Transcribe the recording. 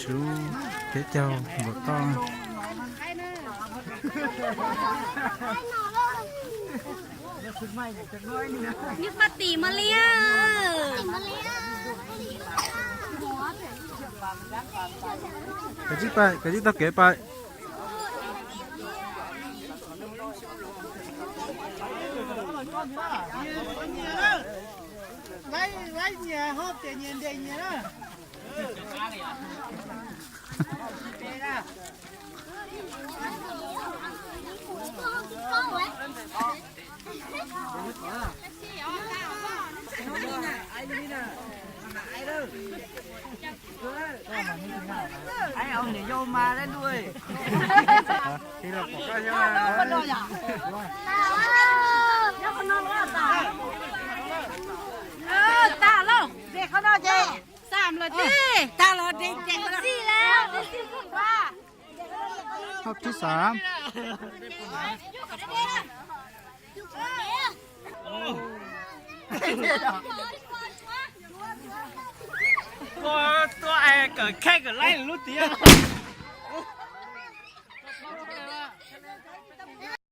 Rub peb caug nkaus toj. Nws pab tim mas li. Kav tsij pais, kav tsij taug kev pais. Laib nyias ho tias nyias ntes nyias na. Niam yau mas dab ntuj. Tag lauj, tag los txij lawm. Thib xaam. Tuaj, tuaj es kawm khej kawm laib lub tiag.